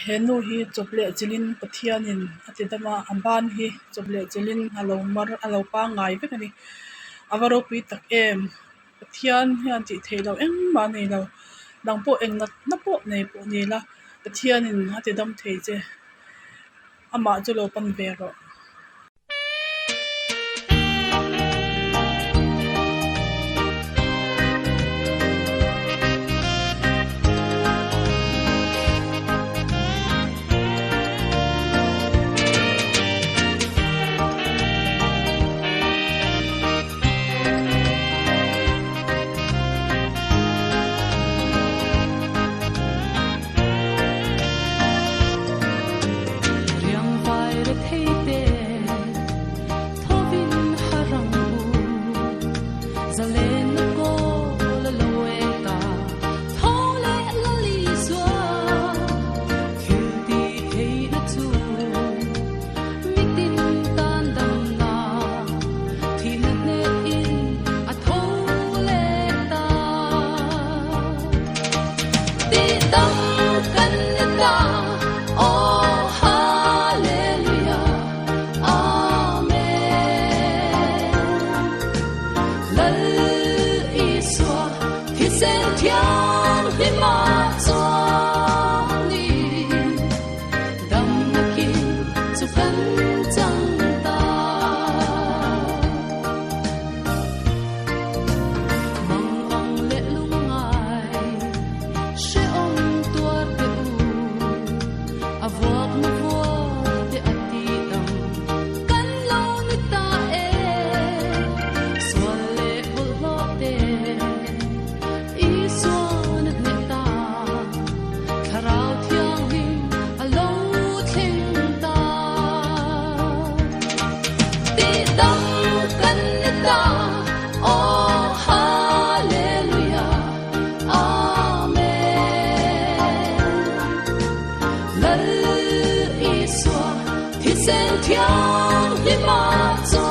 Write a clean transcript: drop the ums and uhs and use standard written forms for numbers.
He nu hi chawp leh chilhin Pathianin a ti dam a a ban hi chawp leh chilhin a lo mar a lo pangngai vek a ni a va ropui tak em Pathian hian tih theih loh engmah a nei lo nang pawh eng natna pawh nei pawh ni la Pathianin a ti dam thei che amah chu lo pan ve rawh. Lal Isua thisen thianghlim a chuan.